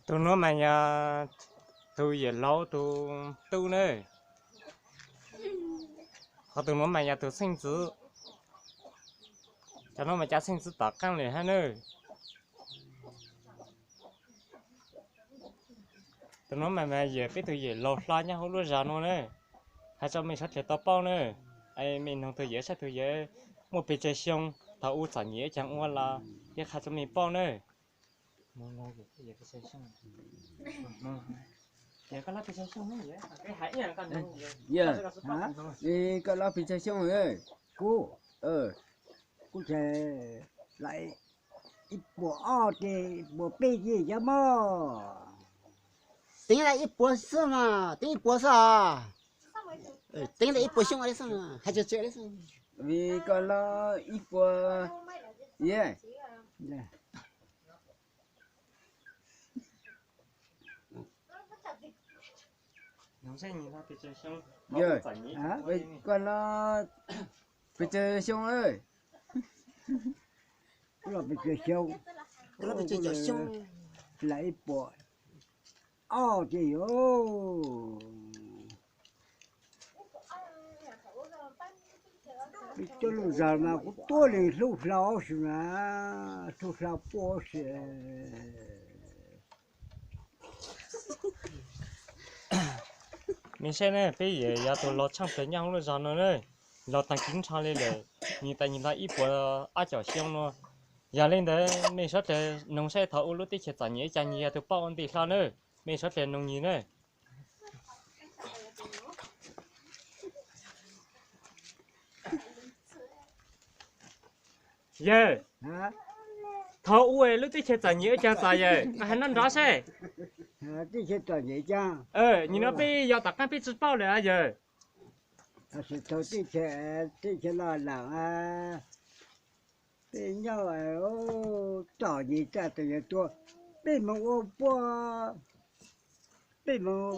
Tus nuav mas yog tus yawm laus tus tub na, ho tus nuav mas yog tus xeej ntxwv. Cov nuav mas cov xeej ntxwv tom qeej lawm hab na. Tus nuav mas yog peb tug yawm laus hlob nyob huv lub zog nuav na. Hais rua mej suav dlawg tau paub na, mej noog tug yawm saib tug yawm muaj pes tsawg xyoo, thaum u txom nyem ib caag ua los yeej qha rua mej paub na. Koj lub pes tsawg xyoo? Kuv, kuv tseem ib puas ob ces ib puas peb ces yog mog. Teev ib puas xwb mas, teev ib puas xwb os. Teev ib puas xyoo li xwb, hais tsawg tsawg li xwb. Vim koj lub ib puas, yog, koj lub pes tsawg xyoo? Kuv lub pes tsawg xyoo? Kuv lub pes tsawg xyoo? Ib puas ob ces yog. Peb cov lub zog mas kuv tuab leeg hlub hlau si na, hlub hlau puab si. Mej saib ne, peb yawm yog tus laus tshaaj plawg nyob huv lub zog nuav na, laus taag kis nrho li lawm, nwg tas nwg lug ib puas ob caum xyoo nuav. Yog li ntawd mej suav dlawg noog saib thaum u lub teb chaws txom nyem ib caag nwg yog tus paub ua ntej hlo na, mej suav dlawg noog nwg na. Yawg, thaum u lub teb chaws txom nyem ua caag txom yawg, koj hais nrov nrov seb. Teb chaws txom nyem ua caag? Nim no peb yog tom qaab peb tsi paub lawm yawg. Teb chaws loj laam, peb nyob txom nyem txom nyem tuag, peb moog ua puab, peb moog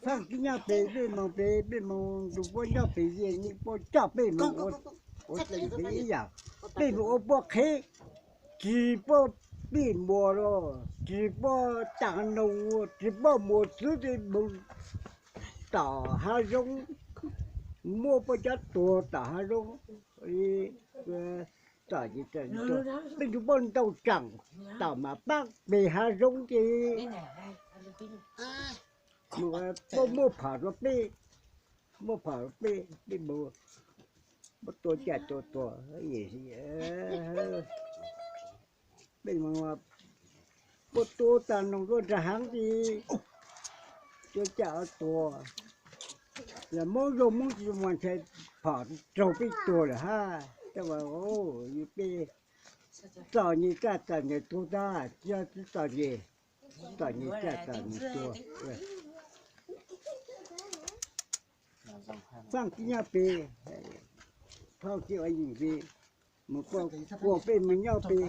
faaj kib nyob pem, peb moog pem, peb moog nrug puab nyob pem, puab coj peb moog ua, ua txim peb ib yaam, peb moog ua puab qheb, tsi puab pij muas los, tsi puab taag noog, tsi puab muas txwv, peb moog tom haav zoov, muab puab cov tuag tom haav zoov. Peb nrug puab ntau tsaam, tom mas paab peg haav zoov ces puab muab phom rua peb, muab phom rua peb, peb moog, puab tua caj tua tuag, peb moog, puab tua taag noog rua nraag haav ces tua caj tuag, yog Moob Zoo Moob tsi muaj ntshai, phom raug peb tuag lawm hab. Tab sis peb txom nyem txaj txom nyem tuag tag, tsi yog tsi txom nyem, txom nyem txaj txom nyem tuag. Faaj kib nyob pem, faaj kib ua yeem pem, moog kuas peb moog nyob pem,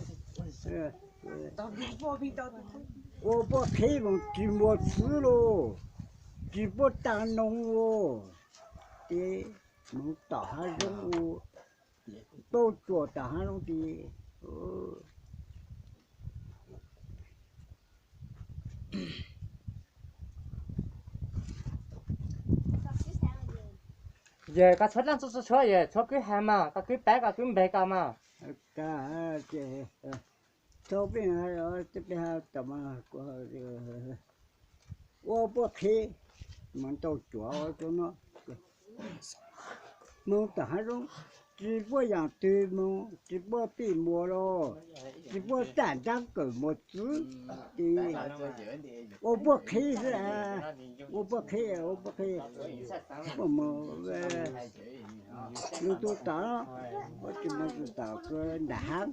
ua puab qheb moog tsi muas txwv los, tsi puab taag noog los, ces moog tom haav zoov, puab tua tom haav zoov ces Yawg, koj tshuav dlaab tsi tsi tshuav, yawg tshuav kwv has mas, koj kwv pav koj kwv npeg koj mas. Tau peb, peb ha tau mas, ua puab qheb, moog tau cuav ua rua no, moog tom haav zoov, tsi puab yaam twg moog, tsi puab pij muas los, tsi puab taag nraab kawm muas txwv, ces ua puab qheb xwb, ua puab qheb, ua puab qheb, puab moog lug tug tom, puab tsi moog tug tom nraag haav,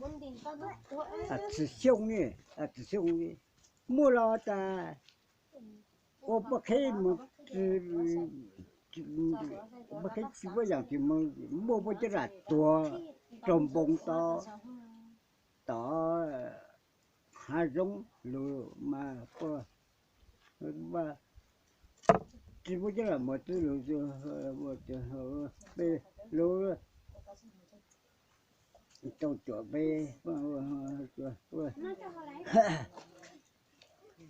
txwm xyoo ne, txwm xyoo muaj los tas, ua puab qheb moog, puab qheb tsi puab yaam twg moog, muaj puab cov dlaam tuag rua npoo tod, tom haav zoov lug mas, tsi puab cov dlaam muas txwv lug, peb lug tau cuav peb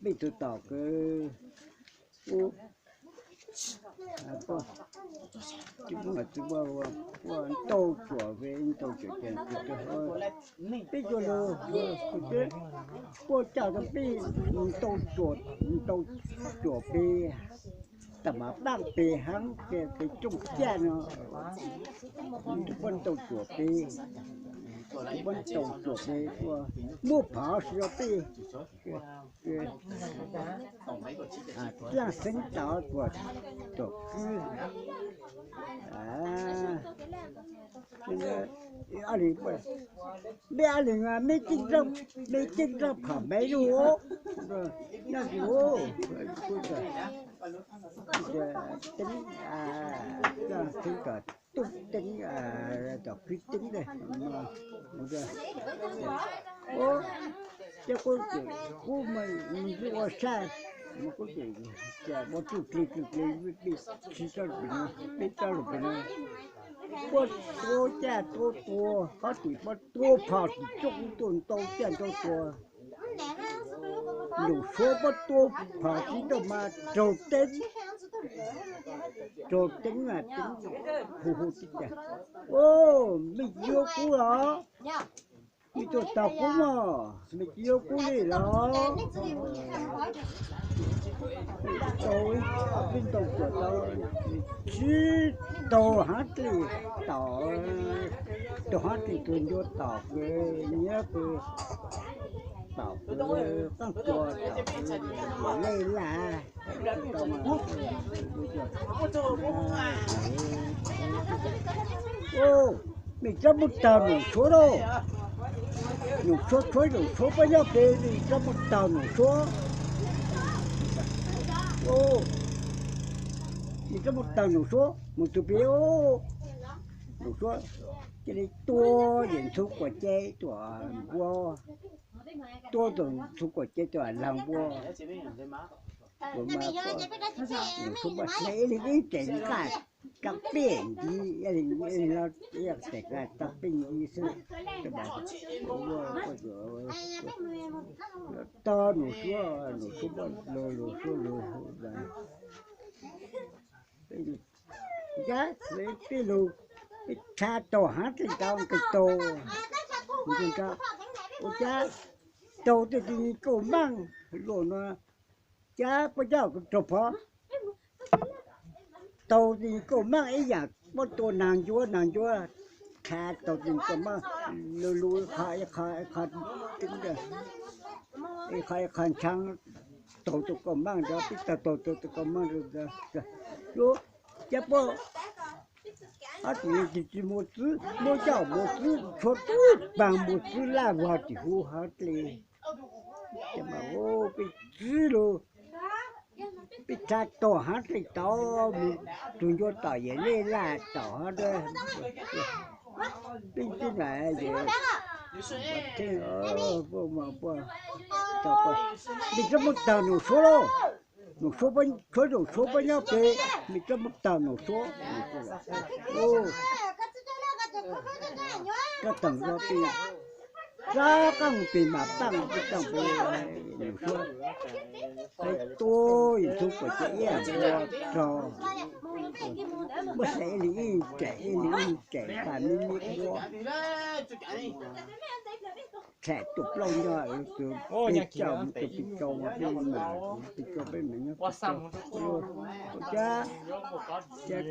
Peb tug tom kws ub, ua ntau tsuam peb, ntau tsuam ces peb cov lug, puab coj tau peb ntau tsuam, ntau tsuam peb, tam mas paaj peg hab ces peb cooj caj no, puab ntau tsuam peb, puab ntau tsuam peb, muab phov si rua peb, laaj xeeb tau tsuam, tsuam kwb, meb ab leeg, meb ceeb zaaj phom maiv lug, nyob tsi, teeb, laaj xeeb tau tub teeb, tom kwb teeb, ces kuv, kuv ua sab, kuv ces ua tsuj dlig tsuj dlig, peb tsob lug pem no, puab tua caj tua tua, hov tim puab tua phom tim cooj tuaj ntau caj ntau tua. Num Suav puab tua phom tim tuaj mas raug teeb, raug teeb mas teeb hu hu tib cag, mej tsi yuav kuv los? Mej tuaj taug kuv mog, mej tsi yuav kuv li los? Tau ib tug tsuam tau, tsi taug hab dlej tom, taug hab dlej tug ncuav tom kws nyiab kws, tom kws qaab kua tom kws lej laj. Mej tsi muab taug Num Suav lauj. Num Suav, Suav, Num Suav puab nyob pem, mej tsi muab taug Num Suav. Mej tsi muab taug Num Suav moog tug pem. Num Suav cia li tua yawm Ntxhuv Kuam Cai tuam npua, tua tug Ntxhuv Kuam Cai tuam laag npua. Num Suav muab ib leeg ib tes nqaj taab peb nti, ib leeg ib tes nqaj taab peb nti xwb. Tog Num Suav, Num Suav muab lug, lug Suav lug, ua cas peb lug, peb txha taug hab dlej tau nqis taug, ua cas taug tej tug kauj maaj luaj nuav, cas puab coj raug phov, taug tej kauj maaj ib yaam, puab tua naag ncuav naag ncuav, txha taug tej kauj maaj, lug lug ib qho ib qho ib qho, ib qho ib qho ntshaav, taug tug kauj maaj nrug peb taug taug taug tug kauj maaj nrug, cas puab, tsi tsi muaj txwv, muab coj muaj txwv, tshuav tub paag muaj txwv laj vog tim huv hab dlej, peb txwv lug, peb txha taug hab dlej tau, tug ncuav tom yawm lej laj tom hab, peb txwv na, mej tsi muab taug Num Suav lauj. Num Suav, Num Suav puab nyob pem, mej tsi muab taug Num Suav. Koj taag nrug peb, rov qaab moog pem mas paaj peb taag pem Num Suav, peb tua yawm Ntxhuv Kuam Cai ib npua raug, muab xaiv ib leeg ib tes ib leeg ib tes paj mib mib quab, txham tuam plaub nyob, peb coj mus tua peb coj mus peb mas, peb coj peb mas nyob, ua cas, cas,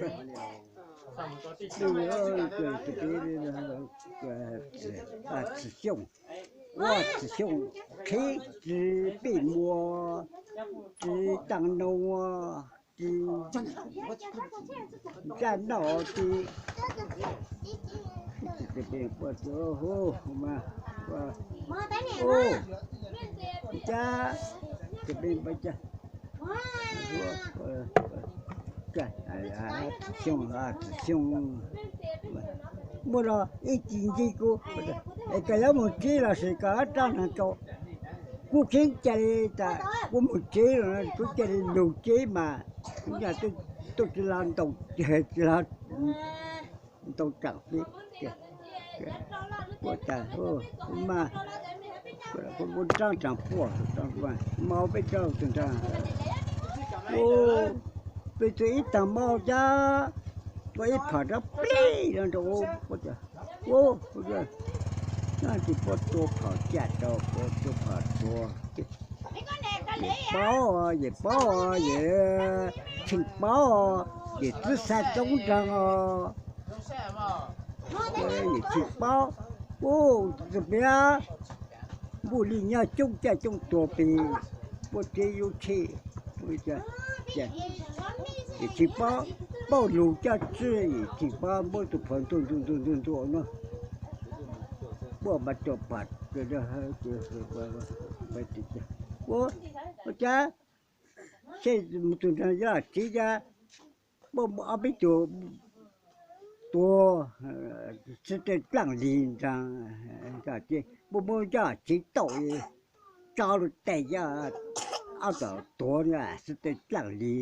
Txwm Xyooj, ua Txwm Xyooj qhib tsi pej muag, tsi taaj noo, tsi ntsaj noj, tsi, cas, Txwm Xyooj, Txwm Xyooj, muaj los ib tsi nce kuv, es koj yuav moog tsev los sis koj rov naag tso, kuv kheev ca le tas kuv moog tsev los kuv ca le lug tsev mas, kuv tuaj tsi los ntaus, tsi los ntaus tsaam peb, ua tas mas, Ua nraag tsaam puj, mas peb coj tug nraag, peb tug ib taag maub cab, tua ib pham rov plig rau, rau, ua, ua, ua, tsis paub tua pham caj rau, tua pham tuag. Yawm paub, yawm paub, yawm tsheej paub, yawm txwb xa coob nraag os. Yawm tsheej paub, ua, txug piav, npuj li nyaj coob caj coob tuag pes, puab tsev yuav tshem. Yawm tsheej paub, paub lug caj tswb, yawm tsheej paub npuab tug pham ntuj ntuj ntuj ntuj ntuj no, puab mas rua pham, ua, ua cas, seb tug nraag yog txiv cas, puab muab ob peb tug tua, sib tw dlaaj li nraag, puab muab coj txiv tauj, tso lug tes coj ob tom tuag, sib tw dlaaj li.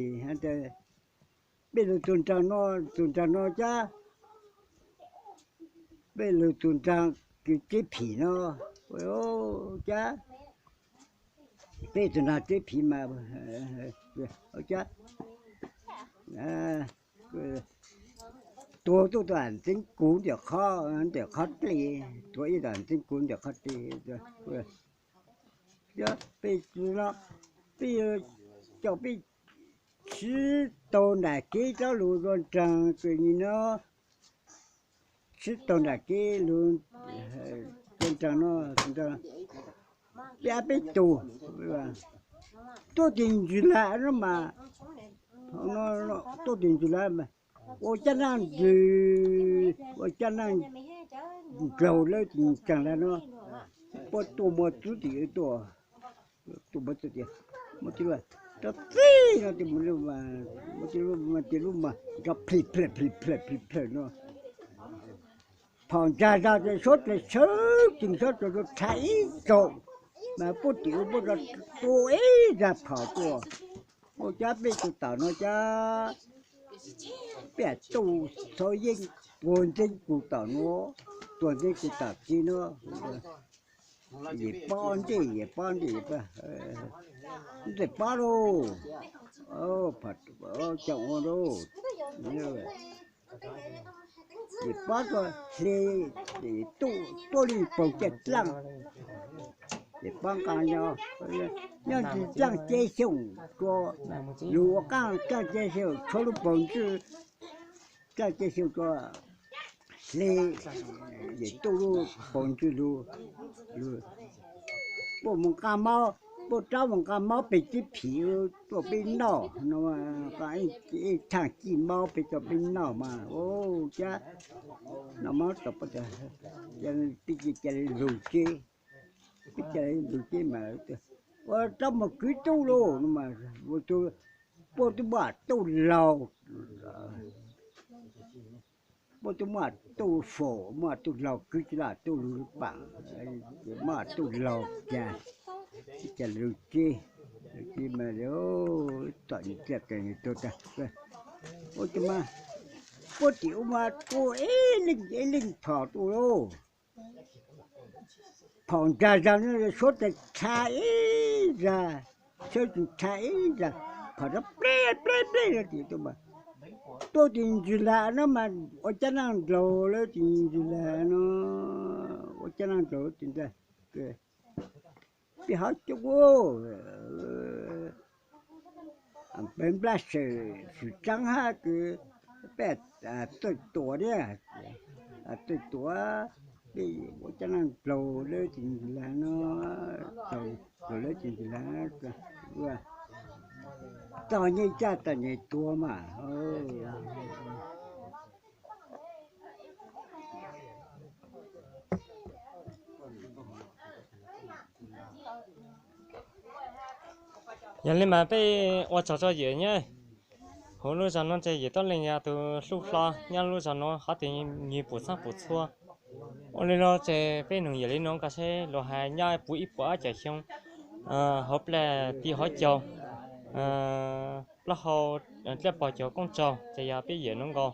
Peb lug tug nraag no, tug nraag no cab, peb lug tug nraag kws tsev phim no, cab, peb tug nraag tsev phim mas, cab, tuag tuaj tom ntxeev kuv ntawm qhov, ntawm qhov dlej, tuag ib tom ntxeev kuv ntawm qhov dlej. Peb, peb coj peb sib tau nram kev rov lug rua nraag kws ni no, sib tau nram kev lug rua nraag no, peb ob peb tug tuaj tim Ntsws Lag no mas, tuaj tim Ntsws Lag mas ua caj naj ntsws, ua caj naj ndlaug lawv tim Ntsws Lag no, puab tuaj muaj txuj tim tuaj, tuaj muaj txuj tim, muaj tij lub, rov txij no, muaj tij lub mas nrov plhis plhawm plhis plhawm plhis plhawm no. Phom ntsag zag ces suab tes sawv tsees sawv tsees rua rha ib zaug, mas puab tim ub puab rov tua ib zag phom tuaj. Ua cab peb tug tom no cab, peb tuaj xauv yeeb, tuag ntxeeb kuv tom no, tuag ntxeeb kuv tom txiv no. Yawm paub ntej, yawm paub ntej, ntxawm paub lauj, caum ua lauj. Yawm paub rua hle, tuaj li paug caj dlaaj, yawm paub nqaa nyob, nyob ntsis dlaaj Ceeb Xyooj rua, lug ua qaab dlaaj Ceeb Xyooj tshuav lub paug ntswj, dlaaj Ceeb Xyooj rua, hle, yawm tuaj lub paug ntswj lug, puab mus nqaa maub, puab rov mus nqaa maub peg tib phim tuaj peb noj no, ib thaaj cij maub peg tuaj peb noj mas, cab, noj maub tau, peb ca le lug tseb, peb ca le lug tseb mas, ua rov mus kwv tub lauj no mas, puab tub muaj tub laug, puab tub muaj tub faus, muaj tub laug kwv tsis laj tub lug paam, muaj tub laug cas, ca le lug tseb, lug tseb mas, tom nws txaj tas nws tuag tag, ua cas mas, puab tim ub mas tua ib leej ib leej phom tuaj lauj. Phom ntsag zag no suav tas rha ib zag, suav tsees rha ib zag, phom rov pleb pleb pleb no tim tuaj mas, tuaj tim Ntsws Lag no mas ua caj naj ndlaug lawv tim Ntsws Lag no, ua caj naj ndlaug tim ntag. Peb hov coob, peb nplaj sawm fwm tsaab hab kws peb txawj tuam thiab, txawj tuam, peb ua caj naj ndlaug lawv tim Ntsws Lag no, ndlaug lawv tim Ntsws Lag, txog nyej caj txog nyem tuag mas. Yog li mas peb ua tsaug rau yawm nyob. Hauv lub zog nuav ces yawm Tub Leej yog tug hlub hlob nyob lub zog nuav, hov tias nws puv txhaab puv txhua. Ua li no ces peb nug yawm li nuav koj seb luag has nyob puv ib puas ob caug xyoo, hauv plaj ti hov caug, plaub hau dlej pog caug koob tsaug, ces yog peb yawm nuav nkaus.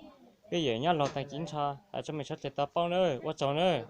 Peb yawm nyob laug taag ci nrho, has rua mej suav dlawg tau paub nawb, ua tsaug nawb.